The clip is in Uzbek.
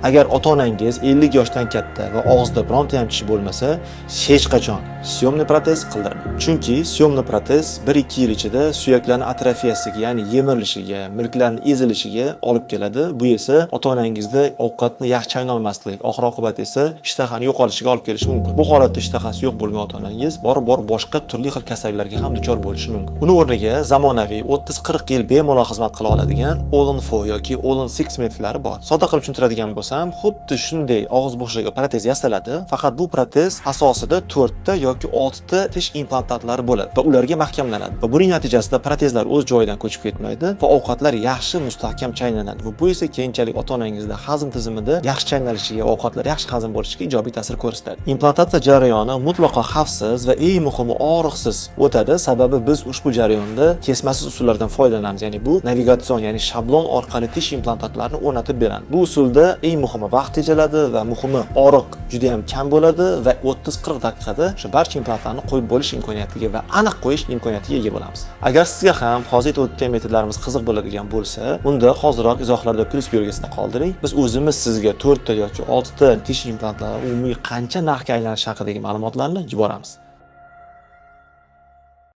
Agar ota onangiz 50 yoshdan katta va og'zida bironta ham tishi bo'lmasa, hech qachon съёмный protez qildirmang. Chunki съёмный protez 1-2 yil ichida suyaklarning atrofiyasiga, ya'ni yemirilishiga, milklarning ezilishiga olib keladi. Bu esa ota onangizda ovqatni yaxshi chaynolmaslik, oxir oqibat esa ishtahani yo'qolishiga olib kelishi mumkin. Bu holatda ishtahasi yo'q bo'lgan ota onangiz borib-borib boshqa turli xil kasalliklarga ham duchor bo'lishi mumkin. Uni o'rniga zamonaviy 30-40 yil bemalol xizmat qila oladigan All on 4 yoki All on 6 metodlari bor. Sodda qilib tushuntiradigan bo'lsam, xuddi shunday og'iz bo'shlig'iga protez yasaladi, faqat bu protez asosida 4 ta yoki 6 ta tish implantatlari bo'ladi va ularga mahkamlanadi. Va buning natijasida protezlar o'z joyidan ko'chib ketmaydi va ovqatlar yaxshi mustahkam chaynaladi. Va bu esa keyinchalik ota onangizda hazm tizimida yaxshi chaynalishiga, ovqatlar yaxshi hazm bo'lishiga ijobiy ta'sir ko'rsatadi. Implantatsiya jarayoni mutlaqo xavfsiz va eng muhimi, og'riqsiz o'tadi. Sababi biz ushbu jarayonda kesmasiz usullardan foydalanamiz. Ya'ni bu navigatsion, ya'ni shablon orqali tish implantatlarini o'rnatib beramiz. Bu usulda eng muhimi, vaqt tejaladi va muhimi, og'riq juda ham kam bo'ladi va 30-40 daqiqada o'sha barcha implantlarni qo'yib bo'lish imkoniyatiga va aniq qo'yish imkoniyatiga ega bo'lamiz. Agar sizga ham hozir aytib o'tgan metodlarimiz qiziq bo'ladigan bo'lsa, unda hoziroq izohlarda plyus belgisini qoldiring. Biz o'zimiz sizga 4 ta yoki 6 ta tish implantlari umumiy qancha narxga aylanishi haqidagi ma'lumotlarni yuboramiz.